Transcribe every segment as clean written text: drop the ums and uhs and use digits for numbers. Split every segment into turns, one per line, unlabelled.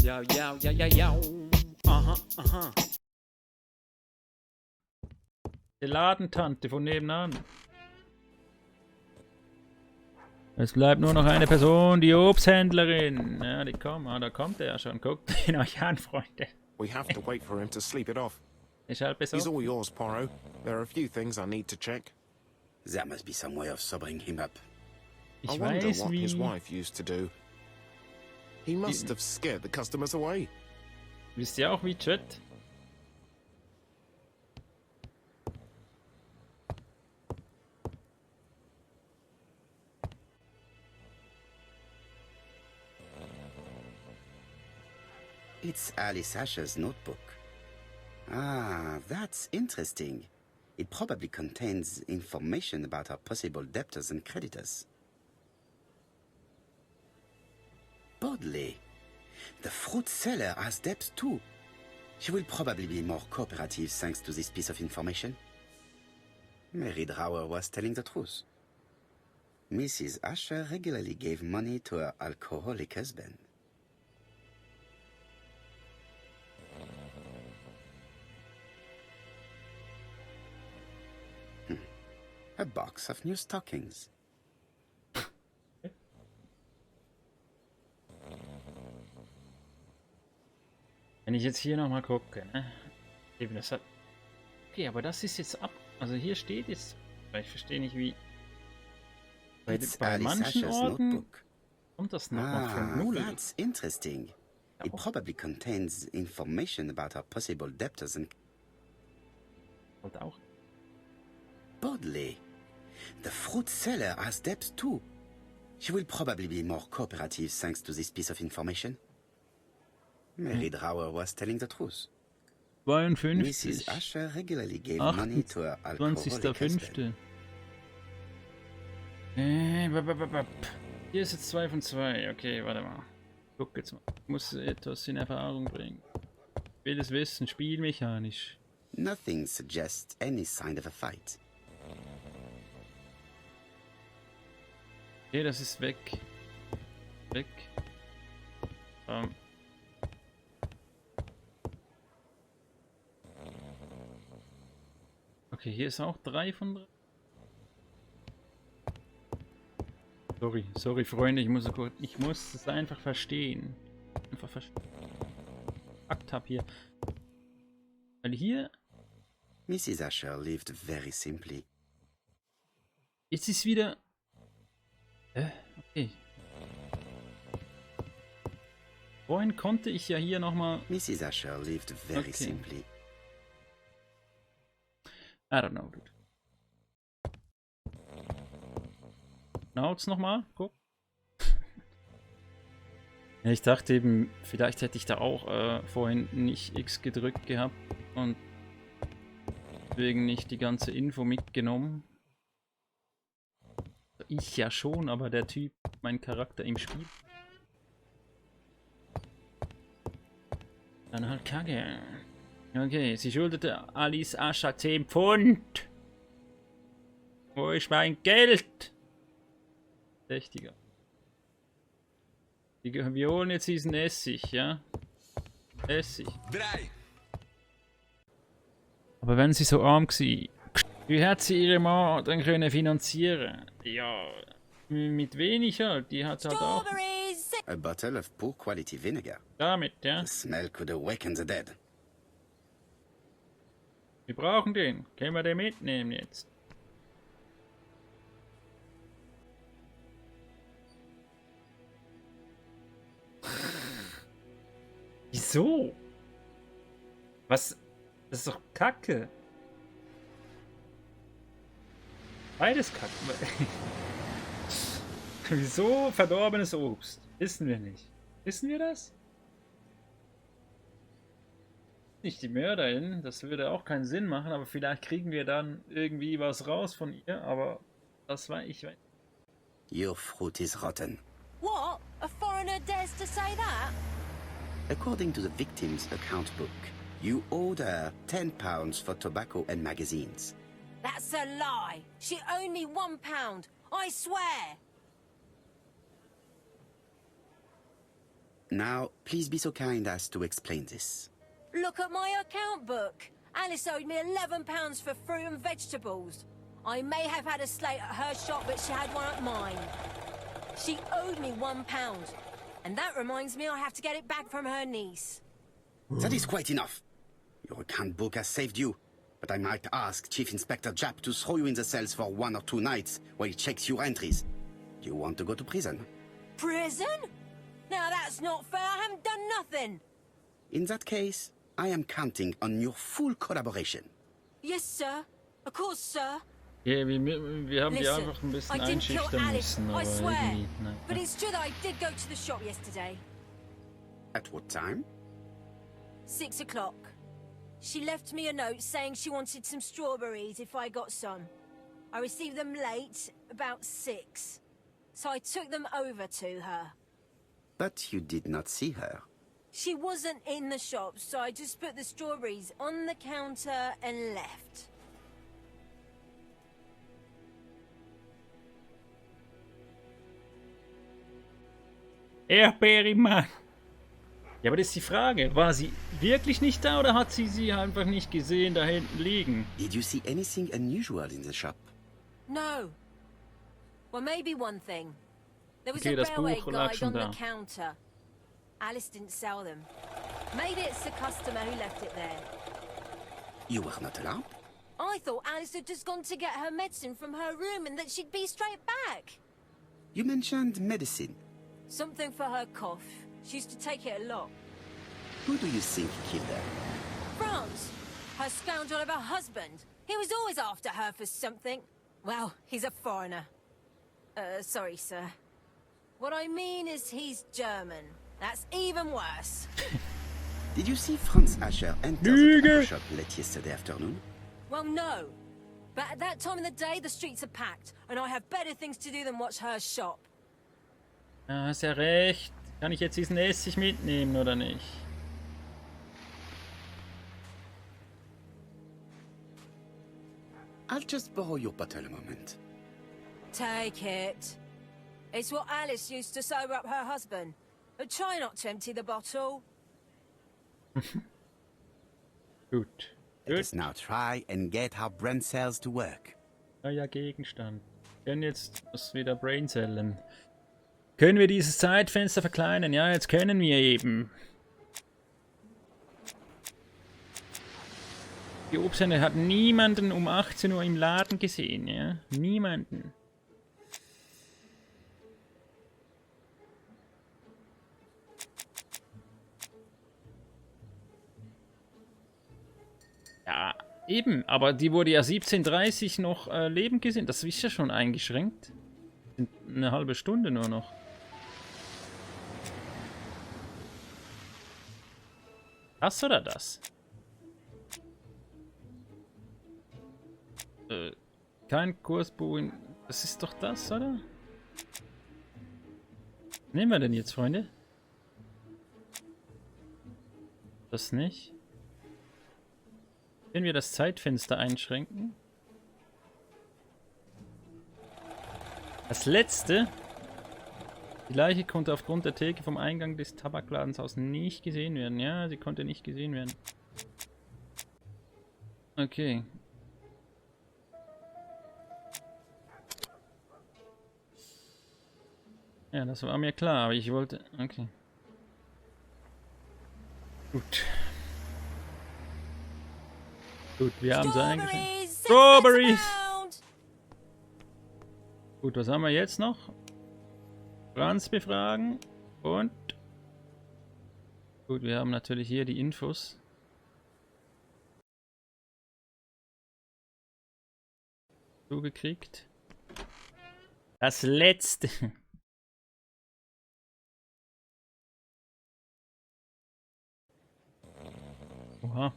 Ja, ja, ja, ja, ja. Aha, aha. Die Ladentante von nebenan. Es bleibt nur noch eine Person, die Obsthändlerin. Ja, die kommen. Ah, da kommt er ja schon. Guckt ihn euch an, Freunde.
We have to wait for him to sleep it off.
Ist halt
He's
besorgt.
all yours, Poirot. There are a few things I need to check.
There must be some way of sobering him up.
Ich
I wonder
weiß
what his
wie.
wife used to do. He must have scared the customers away.
Wisst ihr auch wie Chat?
It's Alice Ascher's notebook. Ah, that's interesting. It probably contains information about our possible debtors and creditors. Bodley. The fruit seller has debts too. She will probably be more cooperative thanks to this piece of information. Mary Drower was telling the truth. Mrs. Ascher regularly gave money to her alcoholic husband. A box of new stockings.
Wenn ich jetzt hier nochmal gucke, ne? Eben, das hat. Okay, aber das ist jetzt ab. Also hier steht jetzt. Weil ich verstehe nicht wie. Bei manchen Orten kommt das noch von Null.
That's interesting. It probably contains information about our possible debtors and
Und auch.
Bodley. The fruit seller has debts too. She will probably be more cooperative thanks to this piece of information. Mary Drower was telling the truth.
52.
Mrs. Ascher regularly gave money to her alcoholic husband.
20.05. Hier ist jetzt 2 von 2. Okay, warte mal. Guck jetzt mal. Ich muss etwas in Erfahrung bringen. Ich will es wissen, spielmechanisch.
Nothing suggests any sign of a fight.
Okay, das ist weg. Weg. Okay, hier ist auch 3 von 3. Sorry, Freunde, ich muss es einfach verstehen. Einfach verstehen. Fakt hab hier. Weil hier.
Mrs. Ascher lived very simply.
Jetzt ist wieder. Okay. Vorhin konnte ich ja hier nochmal.
Mrs. Ascher lived very simply.
I don't know, dude. Schnauz nochmal, guck. Ja, ich dachte eben, vielleicht hätte ich da auch vorhin nicht X gedrückt gehabt und deswegen nicht die ganze Info mitgenommen. Ich ja schon, aber der Typ, mein Charakter im Spiel. Dann halt Kacke. Okay, sie schuldete Alice Ascher 10 Pfund. Wo ist mein Geld? 60er. Wir holen jetzt diesen Essig, ja? Essig.
3.
Aber wenn sie so arm war, wie hat sie ihre Mann dann können finanzieren? Ja, mit wenig halt. Die hat halt auch.
A bottle of poor quality vinegar.
Damit, ja.
The smell could awaken the dead.
Wir brauchen den. Können wir den mitnehmen jetzt? Wieso? Was? Das ist doch Kacke. Beides Kacke. Wieso verdorbenes Obst? Wissen wir nicht. Wissen wir das? Nicht die Mörderin, das würde auch keinen Sinn machen, aber vielleicht kriegen wir dann irgendwie was raus von ihr, aber das war ich.
Your fruit is rotten.
What? A foreigner dares to say that?
According to the victim's account book, you owed her £10 for tobacco and magazines.
That's a lie. She owed me £1. I swear.
Now, please be so kind as to explain this.
Look at my account book. Alice owed me £11 for fruit and vegetables. I may have had a slate at her shop, but she had one at mine. She owed me £1. And that reminds me I have to get it back from her niece.
That is quite enough. Your account book has saved you. But I might ask Chief Inspector Japp to throw you in the cells for 1 or 2 nights while he checks your entries. Do you want to go to prison?
Prison? Now that's not fair. I haven't done nothing.
In that case, I am counting on your full collaboration.
Yes, sir. Of course, sir.
Ja, wir haben die einfach ein bisschen einschüchtern müssen, aber irgendwie... Nein.
But it's true that I did go to the shop yesterday.
At what time?
6 o'clock. She left me a note saying she wanted some strawberries if I got some. I received them late, about 6. So I took them over to her.
But you did not see her.
She wasn't in the shop, so I just put the strawberries on the counter and left.
Erdbeermann. Ja, aber das ist die Frage. War sie wirklich nicht da oder hat sie einfach nicht gesehen, da hinten liegen?
Did you see anything unusual in the shop?
No. Well, maybe one thing. There was
Okay,
a
das
railway
Buch lag
guide
schon
on
da.
the counter. Alice didn't sell them. Maybe it's the customer who left it there.
You were not alarmed?
I thought Alice had just gone to get her medicine from her room and that she'd be straight back.
You mentioned medicine.
Something for her cough. She used to take it a lot.
Who do you think killed her?
Franz, her scoundrel of a husband. He was always after her for something. Well, he's a foreigner. Sorry, sir. What I mean is he's German. That's even worse.
Did you see Franz Ascher enter the tobacco shop late yesterday afternoon?
Well, no. But at that time of the day, the streets are packed, and I have better things to do than watch her shop.
Ja, hast ja recht. Kann ich jetzt diesen Essig mitnehmen oder nicht?
I'll just borrow your bottle a moment.
Take it. It's what Alice used to sober up her husband. But try not to empty the bottle.
Gut.
Let us now try and get our brain cells to work.
Neuer Gegenstand. Wir können jetzt das wieder Braincellen. Können wir dieses Zeitfenster verkleinern? Ja, jetzt können wir eben. Die Obsthändler hat niemanden um 18 Uhr im Laden gesehen, ja? Niemanden. Ja, eben, aber die wurde ja 17:30 noch lebend gesehen. Das ist ja schon eingeschränkt. Eine halbe Stunde nur noch. Das oder das? Kein Kursbuch in... Das ist doch das, oder? Was nehmen wir denn jetzt, Freunde? Das nicht? Können wir das Zeitfenster einschränken? Das letzte. Die Leiche konnte aufgrund der Theke vom Eingang des Tabakladens aus nicht gesehen werden. Ja, sie konnte nicht gesehen werden. Okay. Ja, das war mir klar, aber ich wollte... Okay. Gut. Gut, wir haben sie eingeschränkt. Strawberries! Gut, was haben wir jetzt noch? Franz befragen und... Gut, wir haben natürlich hier die Infos. Zugekriegt. Das letzte. Oha.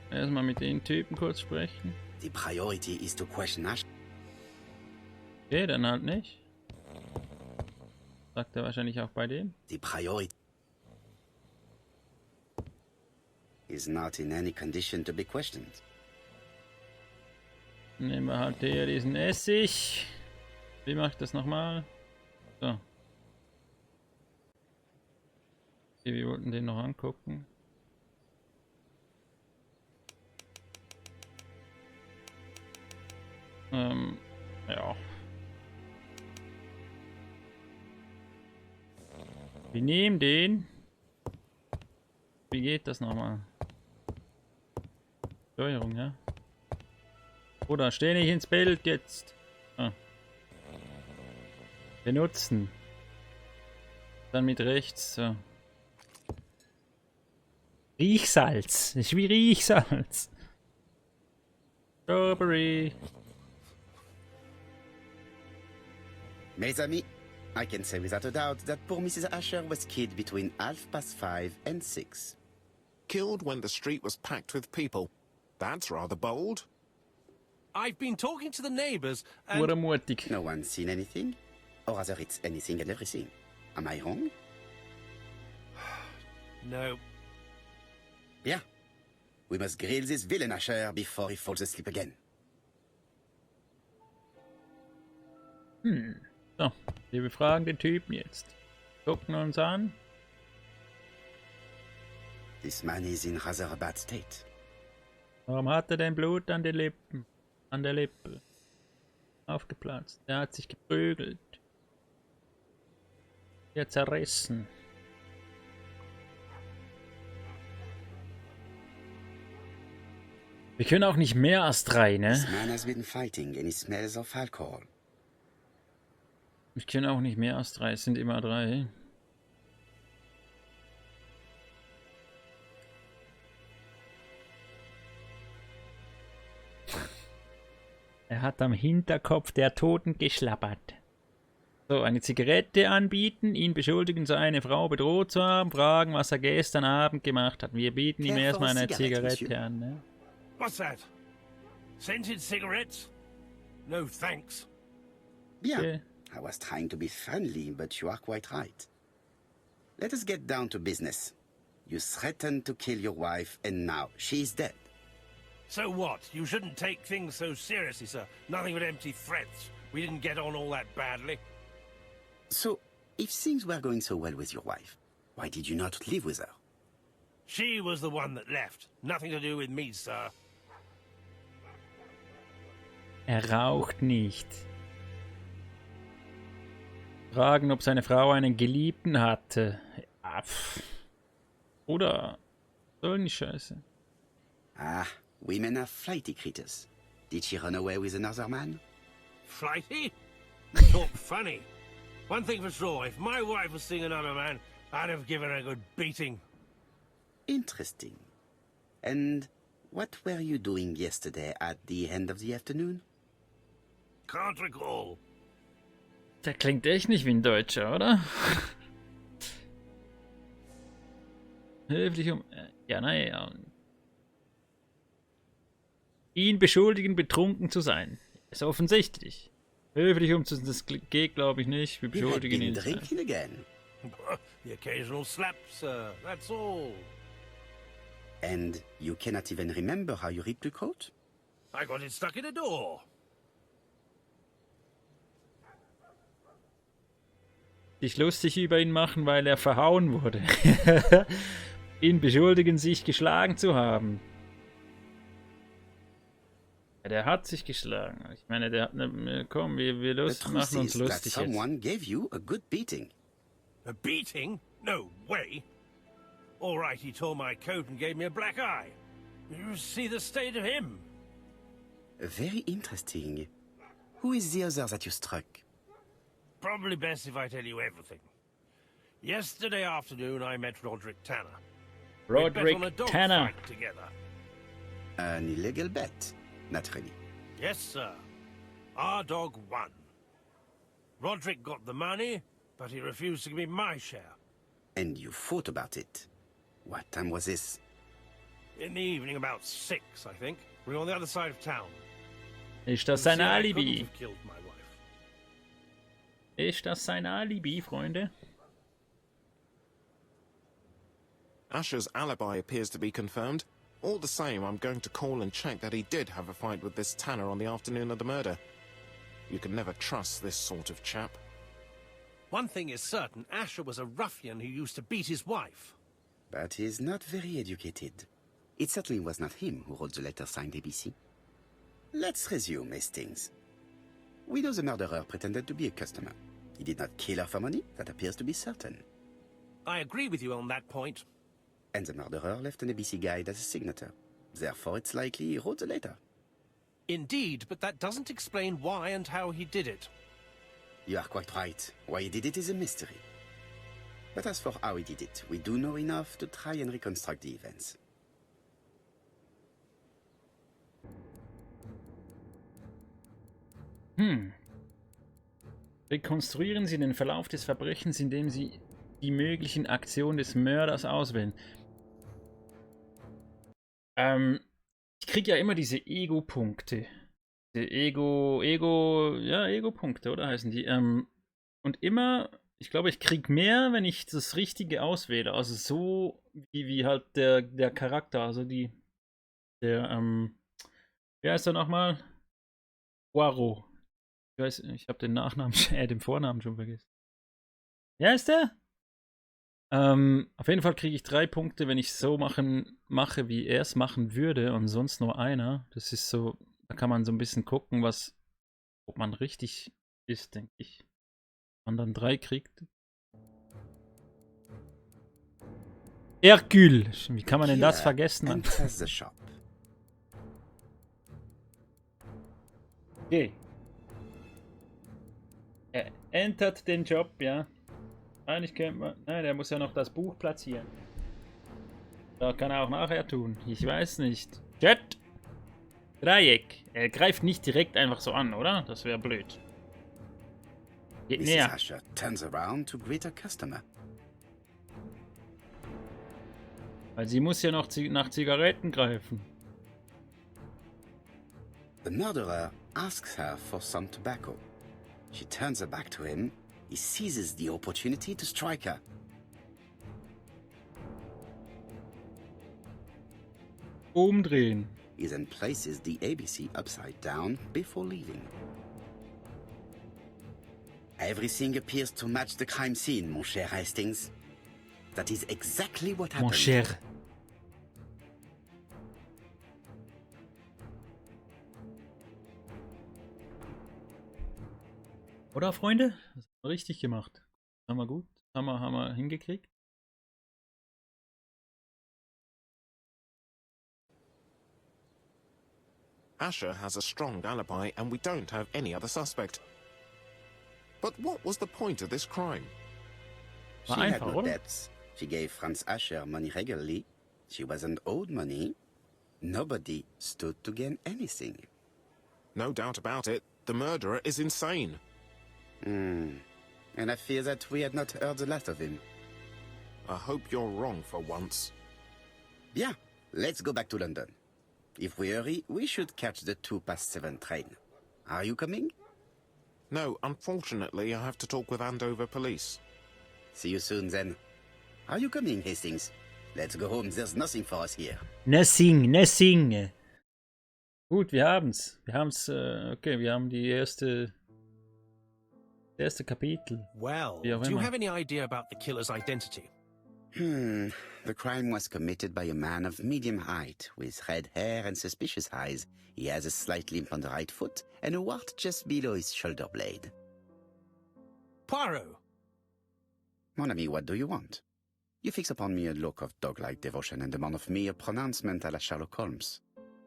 Erstmal mit den Typen kurz sprechen.
The priority is to question Asher.
Okay, dann halt nicht. Sagt er wahrscheinlich auch bei dem.
The priority is not in any condition to be questioned.
Nehmen wir halt hier diesen Essig. Wie mache ich das nochmal? So. Okay, wir wollten den noch angucken. Ja. Wir nehmen den. Wie geht das nochmal? Steuerung, ja? Oder steh nicht ins Bild jetzt. Ah. Benutzen. Dann mit rechts. So. Riechsalz. Das ist wie Riechsalz. Strawberry.
Mes amis, I can say without a doubt that poor Mrs. Ascher was killed between 5:30 and 6.
Killed when the street was packed with people. That's rather bold.
I've been talking to the neighbors and...
Mutig.
No one's seen anything? Or rather, it's anything and everything. Am I wrong?
No.
Yeah. We must grill this villain Ascher before he falls asleep again.
So, wir befragen den Typen jetzt. Gucken uns an.
This man is in rather a bad state.
Warum hat er denn Blut an den Lippen? An der Lippe. Aufgeplatzt. Er hat sich geprügelt. Er zerrissen. Wir können auch nicht mehr als 3, ne?
This man has been fighting and he smells of alcohol.
Ich kenne auch nicht mehr als 3, es sind immer 3. Er hat am Hinterkopf der Toten geschlappert. So, eine Zigarette anbieten, ihn beschuldigen, seine Frau bedroht zu haben, fragen, was er gestern Abend gemacht hat. Wir bieten ihm erstmal eine Zigarette an, ne?
What's that? Scented cigarettes? No thanks.
Bien.
Okay.
I was trying to be friendly, but you are quite right. Let us get down to business. You threatened to kill your wife, and now she is dead.
So what? You shouldn't take things so seriously, sir. Nothing but empty threats. We didn't get on all that badly.
So, if things were going so well with your wife, why did you not live with her?
She was the one that left. Nothing to do with me, sir.
Er raucht nicht. Fragen, ob seine Frau einen Geliebten hatte. Ja, oder soll nicht scheiße.
Ah, women are flighty creatures. Did she run away with another man?
Flighty? You talk funny. One thing for sure, if my wife was seeing another man, I'd have given her a good beating.
Interesting. And what were you doing yesterday at the end of the afternoon?
Can't recall.
Der klingt echt nicht wie ein Deutscher, oder? Höflich ja, naja. Ihn beschuldigen, betrunken zu sein. Ist offensichtlich. Höflich das geht, glaube ich, nicht. Wir beschuldigen ihn.
Drinking again.
The occasional slap, sir. That's all.
And you cannot even remember how you ripped the coat?
I got it stuck in a door.
Sich lustig über ihn machen, weil er verhauen wurde. Ihn beschuldigen, sich geschlagen zu haben. Ja, der hat sich geschlagen. Ich meine, der hat eine... Komm, wir machen uns lustig jetzt.
Someone gave you a good beating.
A beating? No way. All right, he tore my coat and gave me a black eye. You see the state of him.
Very interesting. Who is the other that you struck?
Probably best if I tell you everything. Yesterday afternoon, I met Roderick Tanner.
Roderick
we bet on a dog
Tanner.
fight together.
An illegal bet, naturally.
Yes, sir. Our dog won. Roderick got the money, but he refused to give me my share.
And you fought about it. What time was this?
In the evening, about 6, I think. We were on the other side of town.
Ist das sein
See, I
Alibi?
couldn't have killed my wife.
Ist das sein Alibi, Freunde?
Asher's alibi appears to be confirmed. All the same, I'm going to call and check that he did have a fight with this Tanner on the afternoon of the murder. You can never trust this sort of chap.
One thing is certain, Ascher was a ruffian who used to beat his wife.
But he's not very educated. It certainly was not him who wrote the letter signed ABC. Let's resume, Hastings. We know the murderer pretended to be a customer. He did not kill her for money, that appears to be certain.
I agree with you on that point.
And the murderer left an ABC guide as a signature. Therefore, it's likely he wrote the letter.
Indeed, but that doesn't explain why and how he did it.
You are quite right. Why he did it is a mystery. But as for how he did it, we do know enough to try and reconstruct the events.
Rekonstruieren Sie den Verlauf des Verbrechens, indem Sie die möglichen Aktionen des Mörders auswählen. Ich kriege ja immer diese Ego-Punkte. Diese Ego-Punkte, oder heißen die? Und immer, ich glaube, ich kriege mehr, wenn ich das Richtige auswähle. Also so wie halt der Charakter, also wie heißt er nochmal? Poirot. Ich weiß, ich habe den Nachnamen, den Vornamen schon vergessen. Wer ist der? Auf jeden Fall kriege ich 3 Punkte, wenn ich so mache, wie er es machen würde, und sonst nur einer. Das ist so, da kann man so ein bisschen gucken, ob man richtig ist, denke ich. Man dann 3 kriegt. Hercule! Wie kann man denn das vergessen? Okay. Er entert den Job, ja. Eigentlich könnte man... Nein, der muss ja noch das Buch platzieren. Da kann er auch nachher tun. Ich weiß nicht. Chat! Dreieck. Er greift nicht direkt einfach so an, oder? Das wäre blöd. Geht näher.
Mrs. Ascher turns around to greet her customer.
Weil sie muss ja noch nach Zigaretten greifen.
The murderer asks her for some tobacco. She turns her back to him. He seizes the opportunity to strike her.
Umdrehen.
He then places the ABC upside down before leaving. Everything appears to match the crime scene, mon cher Hastings. That is exactly what happened.
Mon cher. Oder, Freunde? Das haben wir richtig gemacht. Haben wir gut. Haben wir hingekriegt.
Ascher has a strong alibi and we don't have any other suspect. But what was the point of this crime?
She had no debts. She gave Franz Ascher money regularly. She wasn't owed money. Nobody stood to gain anything.
No doubt about it. The murderer is insane.
And I fear that we had not heard the last of him.
I hope you're wrong for once.
Bien, let's go back to London. If we hurry, we should catch the 7:02 train. Are you coming?
No, unfortunately, I have to talk with Andover police.
See you soon, then. Are you coming, Hastings? Let's go home. There's nothing for us here.
Nothing. Gut, wir haben's. Okay, wir haben die erste Kapitel.
Well, do you have any idea about the killer's identity?
The crime was committed by a man of medium height, with red hair and suspicious eyes. He has a slight limp on the right foot, and a wart just below his shoulder blade.
Poirot!
Mon ami, what do you want? You fix upon me a look of dog-like devotion and demand of me a pronouncement à la Sherlock Holmes.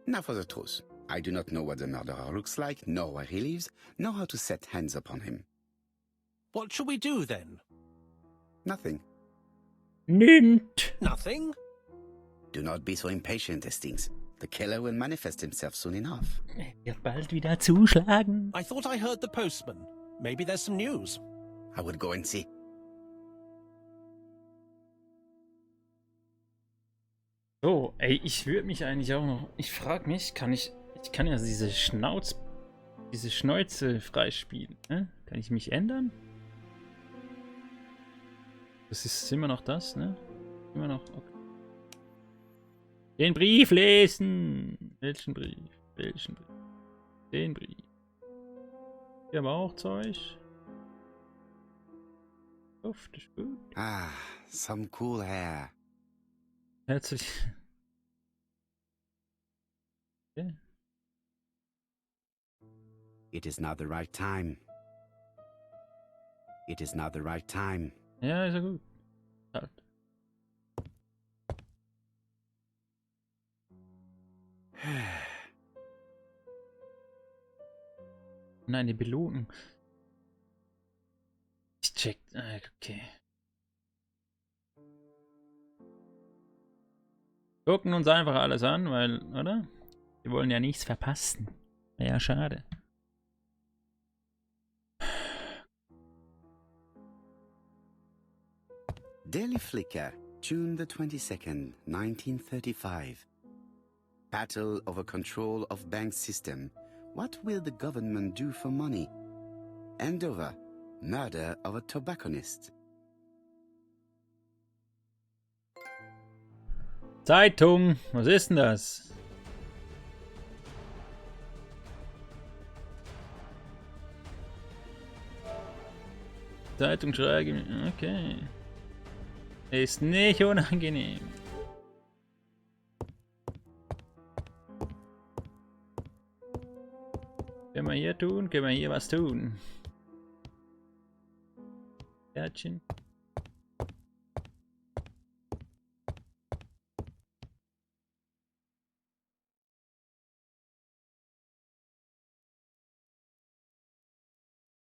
Now for the truth. I do not know what the murderer looks like, nor where he lives, nor how to set hands upon him.
What shall we do, then?
Nothing.
Nothing?
Do not be so impatient, Hastings. The killer will manifest himself soon enough.
Wird bald wieder zuschlagen.
I thought I heard the postman. Maybe there's some news.
I would go and see.
So, ey, ich würde mich eigentlich auch noch... Ich frage mich, ich kann ja diese Schnauze freispielen, ne? Kann ich mich ändern? Das ist immer noch das, ne? Immer noch, okay. Den Brief lesen! Welchen Brief? Den Brief. Hier haben wir auch Zeug. Duft ist gut.
Ah, some cool hair.
Herzlich. Okay.
It is not the right time. It is not the right time.
Ja, ist ja gut. Halt. Nein, die Belohnung. Ich check. Okay. Gucken uns einfach alles an, weil, oder? Wir wollen ja nichts verpassen. Wäre ja schade.
Daily Flicker, June the 22nd, 1935. Battle over control of bank system. What will the government do for money? Andover, murder of a tobacconist.
Zeitung, was ist denn das? Zeitung schreiben, okay. Ist nicht unangenehm. Können wir hier tun? Können wir hier was tun? Kärtchen.